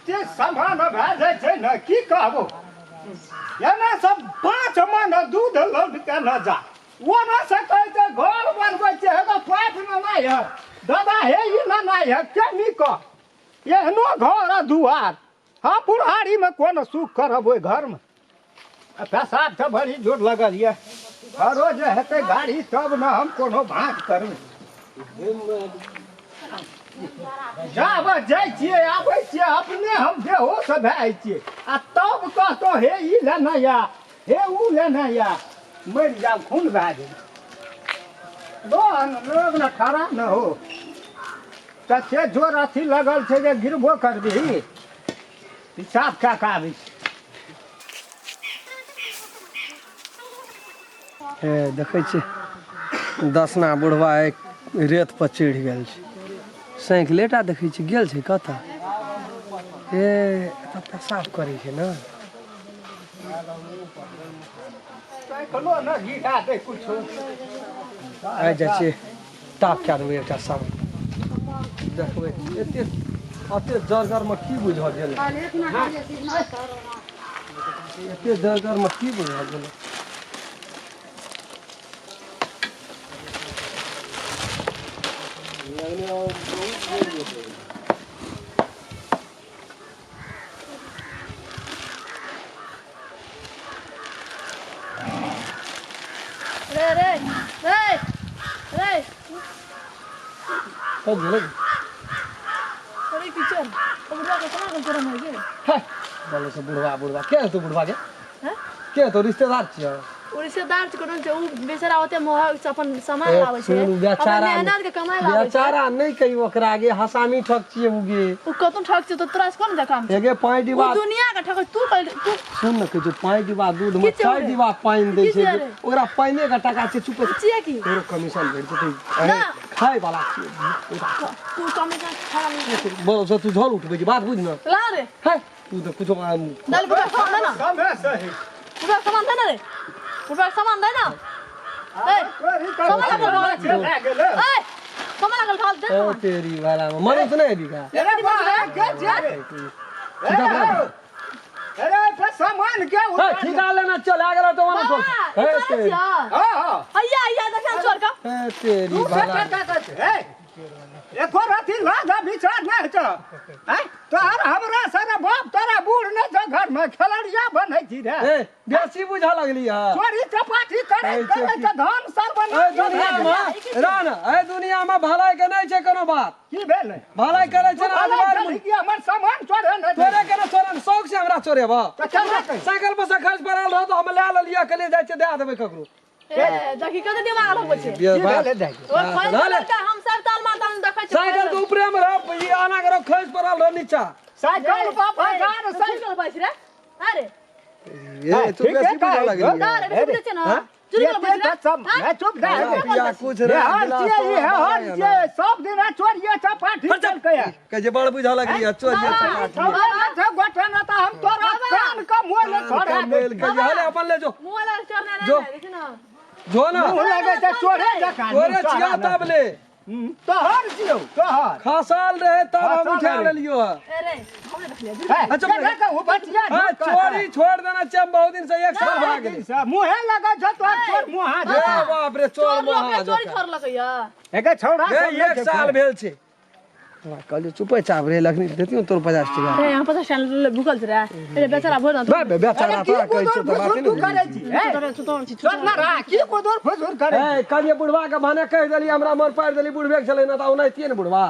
एते सामान भए जाइ छै ने की कहबो। एना सब 5 मन दूध लौट के न जा, ओना से कहै छै घर बनबै छै, एगो पाइप न नहि है दादा, हे ई न नहि है के नीक एहनो घर आ दुआर। हम बुढ़ारी में कोन सुख करब ओहि घर में? आ पेशाब तऽ बड़ी जोर लगल यऽ, घरो जे हेतै गाड़ी तब ने हम कोनो भाँज करबै। जाब जाइ छियै आबै छियै अपने हम बेहोश भए जाइ छियै, आ तब कहतो हे ई लेना या हे ऊ लेना या, मरि जाब खून भए जेबै। लोग ने खड़ा न हो, तते जोर अथी लगल छै जे गिरबो करबिही। पिसाब कए कऽ आबै छै। हे देखै छियै दसना बुढ़वा एक रेत पर चढ़ि गेल छै, साइकिले टा देखै छियै गेल छै कतऽ। हे एतऽ पेशाब करै छै ने। साइकिलो न गिरा दे कुछो। आइ जाइ छियै ताप कए देबै एकटा सामान देखबै। एते एते जर्जरमे की बुझल गेलै, एते जर्जरमे की बुझल गेलै। रे रे रे रे कब गेलै? अरे किचन ओ बुढ़वा के कोना के चोरन होइ गेल? हे बोलो से बुढ़वा बुढ़वा के तू बुढ़वा के हैं? के तो रिश्तेदार छियै? ओ रिश्तेदार छै कोनो छै, उ बेचारा ओते महग से अपन सामान ए, लाबै छै, सुन, बेचारा अपन मेहनत के कमाइ लाबै छै। बेचारा नहि कही ओकरा गे, हसामी ठक छियै उ गे। उ कतौ ठक छै तऽ तोरा से कोन काम छै? एगे पाँच उ डिब्बा दुनिया के ठक तू कह तू। सुन ने, कहै छै 5 डिब्बा दूध में की छै 4 रे? डिब्बा पानि दै की छै छै गे। रे? ओकरा पानिए के टाका छै, चुप। छियै की? तोरो कमीशन भेट जेतै। ना। खाय वाला छियै। तू कमीशन खा ले। बोल से तू झोल उठबै छी, बात बुझ न। ला रे। है तू तऽ कुछो दाल बुढ़वा सामान दे ना। समय सही। बुढ़वा सामान दे ना रे, बुढ़वा सामान दे ना। ए सामान लागल खाल। भए गेलै। ए सामान लागल खाल दे ओ सामान। तेरी वाला में मनुष्य नहि हेबी का? अरे बाहर के जे रे। अरे पे सामान के है उतार। ठिका लेना चल आ गेल तो वना बाबा हे तू तेरी छियै? हाँ हाँ। हैया हैया देखा चोर का। हे तेरी तू से वाला टका के छै। एको रति लाज विचार नहि छौ। हैं? तोहर हमरा सारा बाप तोरा बूढ़ नहि छौ, घर में खेलड़िया बनै छी रे। ए बेसी बुझऽ लगली है। चोरी चपाटी करे कहै छै करे की- तऽ धन सर्वनाश ए दुनिया में रान, ए दुनिया में भलाई के नहीं छै कोनो बात। की भेलै? भलाई करे छै तू ना भलाई अजवाइन करी कि हमर सामान चोरे नहि दे? तोरे के ना चोरे, शौक से हमरा चोरेबा। तऽ केना कही? साइकिल पर से खसि पड़ल रह तऽ हम लए लेलियै, कहलियै जाइ छियै दए देबै ककरो। ए देखी कते दिमाग लगबै छै। की भेलै दाइ? ओ खोल ना ले। लड़का हम सब ताल मार ताल देखै छी। साइकिल के ऊपरे में रह, ई आना के रह, खसि पड़ल रह नीचा। साइकिल पर भगान साइकिल लगबै छै रे। अरे ए तू ठीके बेसी बुझऽ कहै लगली छौ। ना रे बेसी बुझै छै ना। चोरी एते लगबै छै रे। तऽ सब नहि चुप दे। पिया कुछ रे हर छियै ई, हर छियै सब दिन चोरिये चपाटी केलकै। कहै छै बड़ बुझऽ लगली है, चोरिये चपाटी। चोरे गोटे न तऽ हम तोरा कान के मोल छोड़ा दे। मेल के हले अपन ले जो। मुँह वाला चोर ना जो। रे, देखी ना। जो ना। मुँह लगै छै चोरे जकाँ। तोरे छिया तब ले। तोहर छियौ तोहर। खसल रहे तब हम खसल उठा रहे। लेलियो है। ए रे हमरे देखलियै। हे, अच्छा, केना के ओ बचिया हाँ, झूठ कहता। चोरी छोड़ देना चाहिए, बहुत दिन से 1 साल भए गेलै। मुँहे लगै छौ तोहर चोर मुँहा ए जकाँ। बाप रे, चोर चोर लोक मुँहा के चोरी जकाँ। छोड़ लगैया। एके छौड़ा ए, सब नहि 1 छै साल भेल छै। हमरा कहलियै चुपे चाप रे, लखनी देतियौ तोर 50 टका। रे यहाँ 50 टका भूखल छै रे। रे बेचारा भोर ना। बे बेचारा अरे की तोरा कहै कुदुर छियौ तऽ बाते फुसुर नहि तू बुझै करै छी। छी हे? चोर छी। चोर ना रहा, की कुदुर फुसुर करै छी? ए कहलियै बुढ़वा के भने कहि देलियै, हमरा मन पारि देली बुढ़बे के छलै ना तऽ ओनाहितिये ने बुढ़वा।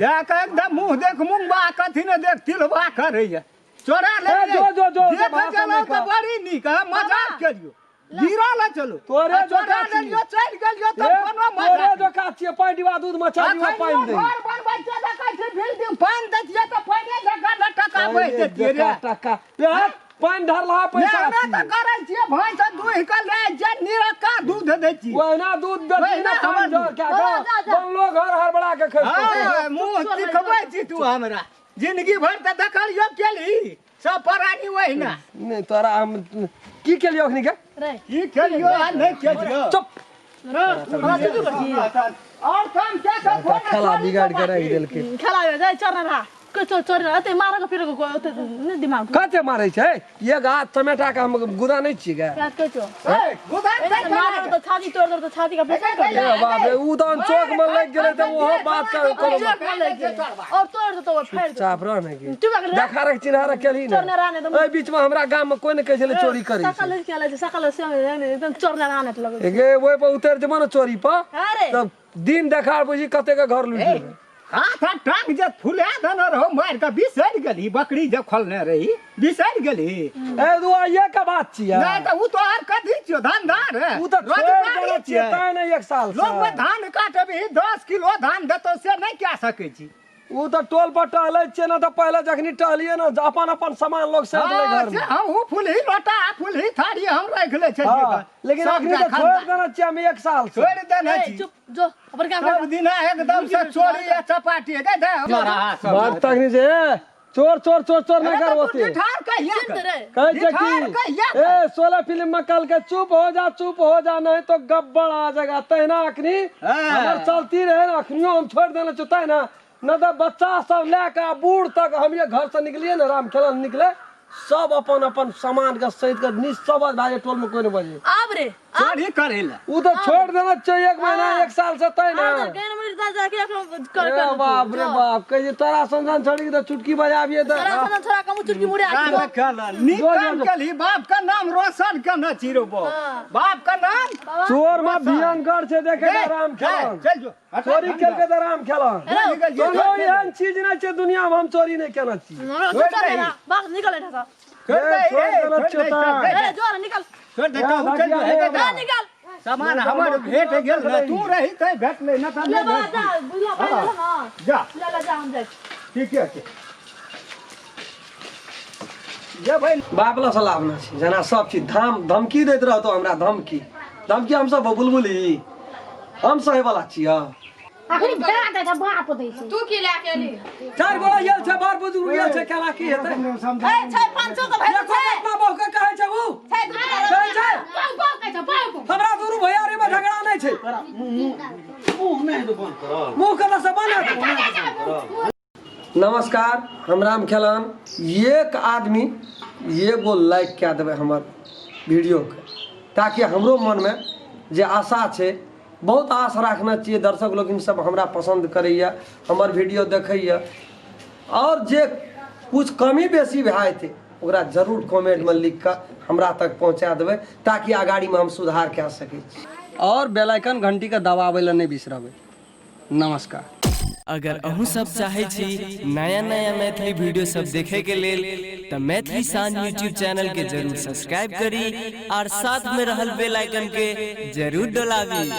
देख एकदम मुँह देख मुँगबा कथी ने देख तिलबा करैया। चोरा ले ए, जो, जो, जो, देख भाषण गेलौ नहि तऽ कर। बड़ी नीक है, मजाक केलियौ। गिरा ले चलू। तोरे आ चोरा जोका छी। लेलियौ चलि गेलियौ तऽ ए, कोनो तोरे मजाक। जो काज छियै, 5 डिब्बा दूध में 4 डिब्बा पानि दै। घर बनबै छियै देखै छी बिल्डिंग, पानि दै छियै तऽ पानिए जकाँ ने टका बहि दैतियै रे। टका ए, पानि ढारलहा पैसा मेहनत छियै। करै छियै, भैंस दूहि कऽ लए जाइ छियै, निरक्का दूध दै छियै। ओहिना दूध बेचबी ओहिना ने पानि हमर ढार कए जा, कऽ, जा, जा। बनलो घर हड़बड़ा के खसि पड़तै। हाँ, मुँह दिखबै छी तू हमरा जिंदगी भरि तऽ देखलियौ केलही सब परानी ओहिना। नहि तोरा हम की केलियौ अखनी के? रे की केलियौ आ नहि केलियौ। चुप। रे हमरा चुप कर छी। और काम के सब खेला बिगाड़ के राखि देलकै। खेला जाय चोर ना रहा। के चोर चोर एते मारऽ के फिर ओते नहि दिमाग कते मारै छै एक हाथ चमेटा के हम गुदा नहि छियै गे काज कहै छौ ए, गुदा एते मारऽ तऽ छाती तोड़ दे तऽ छाती के ऑपरेशन कर ए बाप रे उ तहन चौक में लागि गेलै तऽ ओहो बात कर दे चोट न लागि गेलै और तोड़ दे तऽ फाड़ि दे चाप रह ने की चुप रह देखा रख चिन्हा रख केलही चोर ने ने राने एहि बीच में हमरा गाम में कोई ने कहै छलै चोरी करै छै सकल के छै सकल से एकदम चोर ने राने लगै गे ओहि पर उतरि जेबो ने चोरी पर अरे तब दिन देखार बुझी कते के घर लूटि लेबै हाथ आ टांग जे फुला देने रहो मारि कऽ बिसरि गेली बकरी जे खोलने रही बिसरि गेली ए दुआ ये के बात छियै नहि तऽ ओ तोहर कथी छियौ धंधा रे उ तऽ छोड़ि रोजगारी देने छियै तैं ने एक साल लोग से में धान काटबही 10 किलो धान देतौ से नहि कए सकै छी उ तऽ टोल पर टहलै छियै ने तऽ पहिले जखनी टहलियै ने अपन अपन सामान लोग सैंत लै हँ, घर से में हमहूँ फुलही लोटा फुलही थारी हम राखि लै छलियै हाँ, गऽ। लेकिन सब अखनी तऽ जखन छोड़ि देने छियै हम एक साल से छोड़ि देने ए, छी चुप जो अपन काम कर सब दिना एकदम से चोरी आ चपाटी दे दे बात तखनी जे ए, चोर चोर चोर चोर नहि कर ओते ठार कहिया चिन्त रे कहै छै ठार कि कहिया ए 16 फिल्म में कल के चुप हो जा चुप हो जा नहीं तो गब्बड़ आ जाएगा तहिना अखनी हाँ। हमर चलती रहे ने अखनियो हम छोड़ देने छियै तहिना न तऽ बच्चा सब लए कऽ आ बूढ़ तक हम ये घर से निकलिए ने राम खेलन निकले सब अपन अपन सामान के सहित के निस्सबद भए जाय टोल में कोई नहीं बजे आब रे चोरी करै लए उ तऽ छोड़ देने छियै एक महीना एक साल से तहिना आब तऽ गेन मरि जा जाके अखन कर ए कर बाप रे बाप कहै छै तोरा समझन छोड़ी के तऽ चुटकी बजाबिए तऽ तोरा सन छोरा कमु चुटकी मुड़े आ काम केलनि नीक जो, काम जो। केलही बाप के नाम रोशन केने छी रो बाप हाँ। बाप के नाम चोर में भयंकर छै देखे ए, राम जा, खेलन चल जो हटा, चोरी धंधा। केलकै तऽ राम खेलन जो, निकल जो, कोनो छोड़ दे। एहन चीज नहि छै दुनिया में हम चोरी नहि केने छी छोड़ दे। बाग निकल एठा छोड़ दे, ए, छोड़ ए, देने छोड़ छियौ दे, तऽ। चल, ए जो निकल छोड़ दे, तू चल जो, हे, ए दे। निकल सामान हमर भेट गेल ने तू रही ते भेटलै न तऽ ले नहि बाबा भेटतै। जा बुझला भाई हाँ। ना जा ले ले जा हम जाइ ठीके छै जेबै बाप लग से लाभ नहि छै जेना सब चीज धाम धमकी दैत रहतौ हमरा धमकी धमकी हमसब बुलबुली हम सहे वाला छियै अखनी भेड़ा दै छै बाप दै छै तू की लए के एली चारि गोरा गेल छै बार बुजुर्ग गेल छै केना की हेतै ए छै 500 के भैया एको अपना बहु के कहै छै उ छै दू कहै छै बाप बाप कहै छै बाप हमरा दुनू भैयारी में झगड़ा नहि छै मुँह कतऽ से बंद हेतौ? नमस्कार हम राम खेलान एक आदमी एगो लाइक कए देबै हमर वीडियोके ताकि हमरो मनमे जे आशा छै बहुत आश राखने छियै दर्शक लोकिन सब हमरा पसन्द करैए हमर वीडियो देखैए आओर जे कुछ कमी बेसी भए जेतै ओकरा जरूर कमेंटमे लिख कऽ हमरा तक पहुँचा देबै ताकि अगाड़ीमे हम सुधार कए सकै छी आओर बेल आइकन घंटीके दबाबै लए नहि बिसरबै नमस्कार। अगर अहूँ सब चाहै छी नया नया मैथिली वीडियो सब देखे के लेल त मैथिली शान यूट्यूब चैनल के जरूर सब्सक्राइब करी और साथ में रहल बेल आइकन के जरूर दबाबी।